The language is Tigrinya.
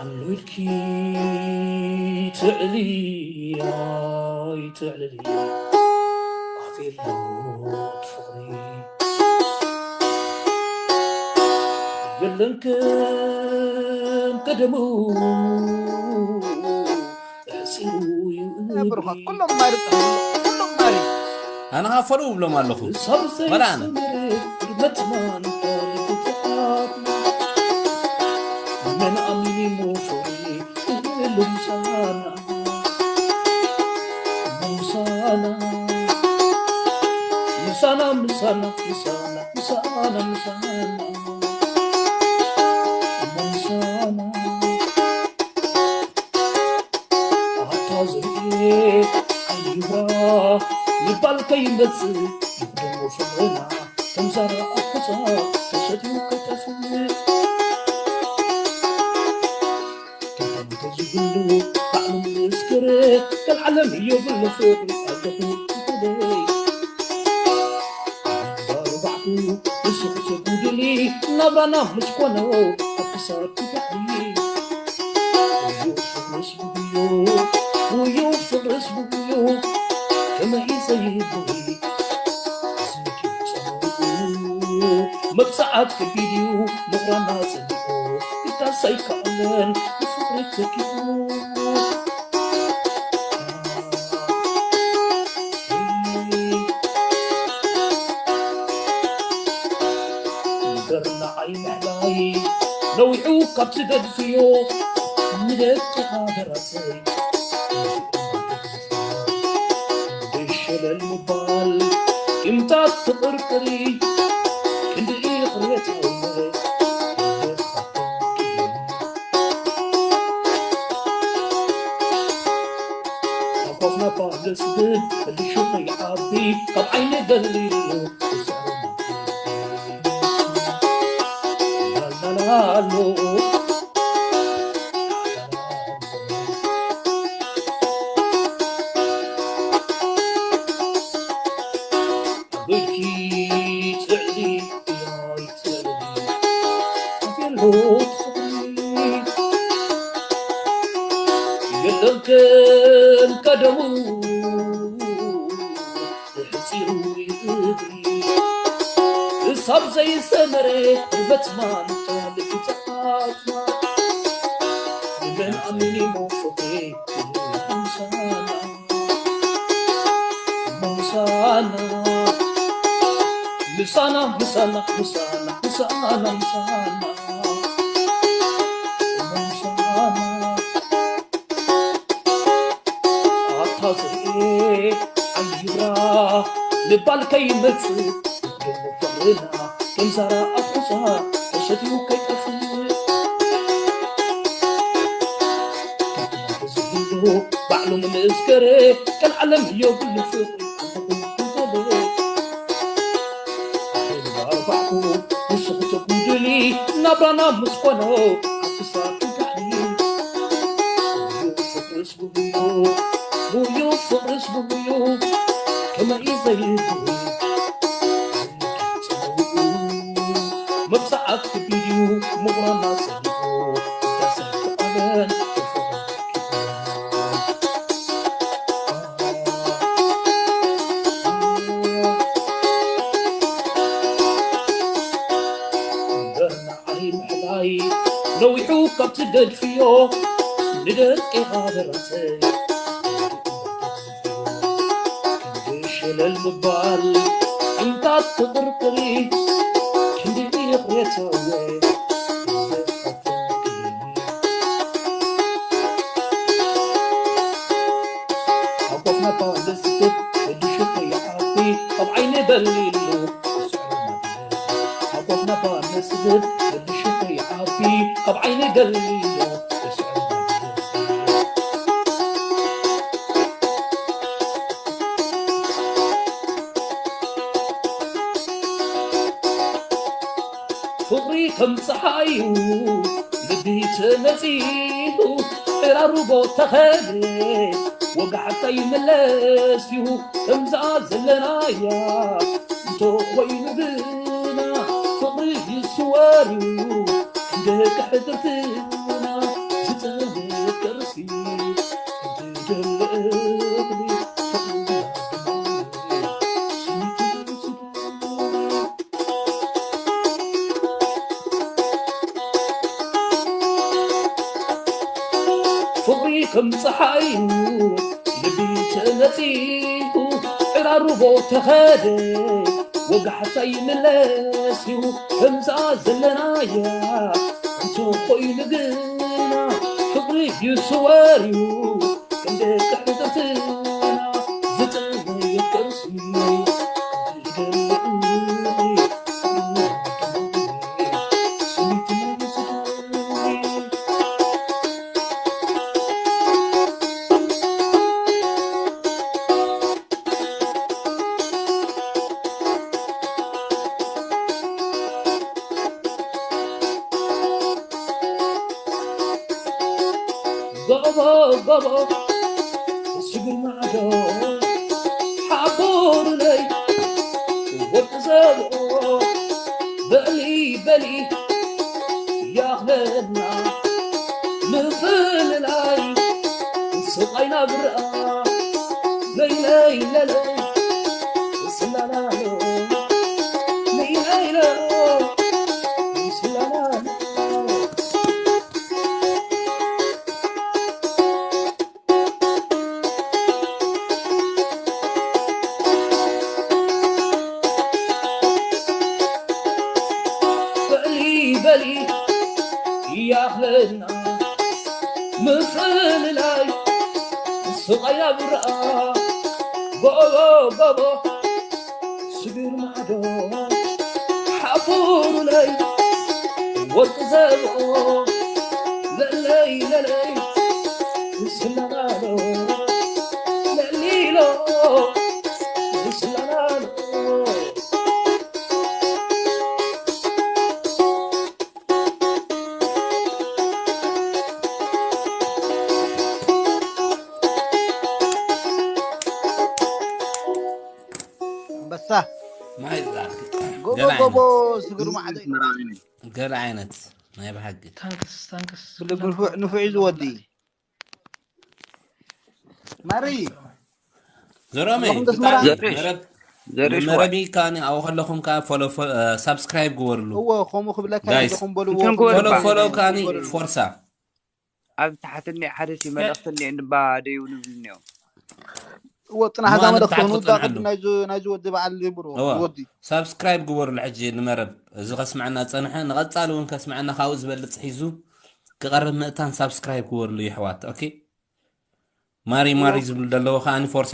ኣሎ ኢልኪ ትዕሊ ኣይትዕልሊ ኣፌሎት ፍቕሪ የለን ከም ቀደሙ ተሕሲሩ እዩ እግሪ። ብሩኻት ኩሎም ማይ ርፅሑ ኩሎም ማይ ኣነ ሃፈሉ እብሎም ኣለኹ። ሳብሰይ መርኣነ። ሰመረ መትማን ታሪክ ተሓትና መን ኣሚኒ ሞፎሪ እህሉ ምሳና ምሳና ምሳና ምሳና ምሳና ምሳና ምሳና ምሳና ኣታ ዝርኢ ኣይብራ ምባል ከይመጽእ ይቕደሙ ፍቕርና ከም ዛራ ኣኩሳ ተሸጢኡ ከይጠፍእ ተዝብሉ ባዕሉ ምስክር ቀልዓለም እዮ ብሎ ፍቕሪ ኣለኹ ትበለይ ባርባዕቱ ንሱ ክሰጉድሊ ናብራና ምስ ኮነ ኣክሳብ ትዳዕሊ ውዩ ፍቕርስ ብውዩ ውዩ ፍቕርስ ብውዩ ከመይ ዘይብሉ መብዛዓት ከቢድ እዩ ምቕራና ጸኒሑ ክዳስ ኣይከኣለን ብፍቕሪ ተኪኡ እምበር ንዓይ ምሕላይ ነዊሑ ካብ ትገድፍዮ ንደቅኻ ደራሰይ ደሸለል ምባል ቂምታት ትቕርቅሪ ክንዲ ይቕሬታ ኣኳፍና ፓለስ ግን ልሹ ከይዓቢ ካብ ዓይነ ገሊሉ ላላላሎ ብኪ ትዕሊ ያይ ትዕሊ ኣቤሎት ፍቕሪ የለን ከም ቀደሙ ተሕፂሩ ይእግሪ ክሳብ ዘይሰመረ ርበትማን ካልእ ተኣትማ ንመን ኣሚኒሞ ፍቕሪ ምሳና ምሳና ምሳና ምሳና ምሳና ምሳና ምሳና ምሳና ኣታ ዝርኤ ኣይብራ ምባል ከይመጽእ ደሞ ፍቕርና ከም ዛራ ኣፍኩሳ ተሸትዩ ከይጠፍእ ዝብሉ ባዕሉ ምንእስከረ ቀልዓለም እዮ ብሉ ፍቕሪ ኣርባዕኩ ንስኹ ተጉድሊ ናብራና ምስ ኮኖ ኣፍሳ ትጋዕሊ ፍቕርስ ብብዩ ፍቕርስ ብብዩ ከመይ ዘይብሉ መብዛዓት ክቢድ እዩ ምቑራና ጸኒሑ ዳሰን ክኣለን እምበር ንዓይ ምሕላይ ነዊሑ ካብ ትገድፍዮ ንደቂቓ ደራሰይ ክንዲ ሸለል ምባል እንታት ትቕርቅሪ ክንዲ ይቕሬተወ ኣቦትና ፓለስት ወዲ ሽኮ ይዓቢ ካብ ዓይነ ገሊሉ ኣቦትና ፓለስት ወዲ ሽኮ ይዓቢ ካብ ዓይነ ገሊሉ ፍቕሪ ከም ፀሓዩ ልቢ ተነፂሉ ዕራርቦ ተኸለ ወጋሕታ ይምለስ እዩ ከምዛ ዘለናያ እንተኾይኑ ግና ፍቕሪ ይስወር እዩ ደቂ ሕድርትና ዝጸንበት ቅርሲ፣ ዝደለ እኽሊ ፍቕርና ዝማሬ፣ ስኒትና ዝማሬ። ፍቕሪ ከም ጸሓይ እዩ ልቢ ተነጺፉ፣ ዕራርቦ ተኸደ ወጋሕታ ይምለስ እዩ። ከምዛ ዘለናያ እንተኾይኑ ግና ፍቕሪ እዩ ስወር እዩ። ከም ደቂ ሕድርትና ዝጸንበት ቅርሲ፣ ዝደለ እኽሊ ስኒትና ዝማሬ። ጎቦ ጎቦ ስግር ማዕዶ ሓቦሩለይ ወርቂ ዘብኦ በሊ በሊ ያኽለና ምፍልላይ ስቓይና ብርኣ ለይለይ ለለይ ስላላሎ ለይለይሎ ስላላሎ። በሊ በሊ ያኽለና ምፍልላይ ስቓይ ኣብርኣ ጎቦ ጎቦ ስግር ማዕዶ ሓፉሩለይ ወርቂ ዘብኦ ለለይ ለለይ ስላላሎ ለሊሎ ስላላሎ። ኣንበሳ ማይ ዛርክ። ጎቦ ገለ ጎቦ ዓይነት። ስግር ማዕዶ እዩ። ገለ ዓይነት ናይ ብሓቂ። ታንክስ ታንክስ። ብልብ ንፉዕ ንፉዕ እዩ ዝወዲ። ማሪ ዘሮመይ ኣለኹም ደስ መራ? ብጣዕሚ ዘርሽ። መረብ ዘርሽ መረቢ ካኒ ኣብኡ ከለኹም ከኣ ፎሎ ፎሎ ሳብስክራይብ ግበርሉ። እዎ ከምኡ ክብለካ ጋይስ፣ ኣለኹም በልዎ። እንትን ግበሩ ፎሎ እባ። ፎሎ ካኒ ፎርሳ። ኣብ ታሕትኒ ሓደ ሲ መልእኽትኒ እንባ ደይብሉ እኒኦ። እዎ ጽናሕ እሞ እዛ ኣነ መልእኽቲ ብታሕቲ ክኑ ክጸንሐሉ። ዳግም ናይዚ ናይዚ ወዲ በዓል ይብሩ እዎ። ወዲ። ሳብስክራይብ ግበሩሉ ሕጂ ንመረብ። እዚ ከስመዐና ዝጸንሐ ንቐጻሊ እውን ከስመዐና ካብኡ ዝበልጽ ሒዙ ክቐርብ ምእታን ሳብስክራይብ ግበሩሉ ይሕዋት። ኦኬ። ማሪ ማሪ እዎ። ዝብሉ ዘለዉ ከኣ ፎርሳ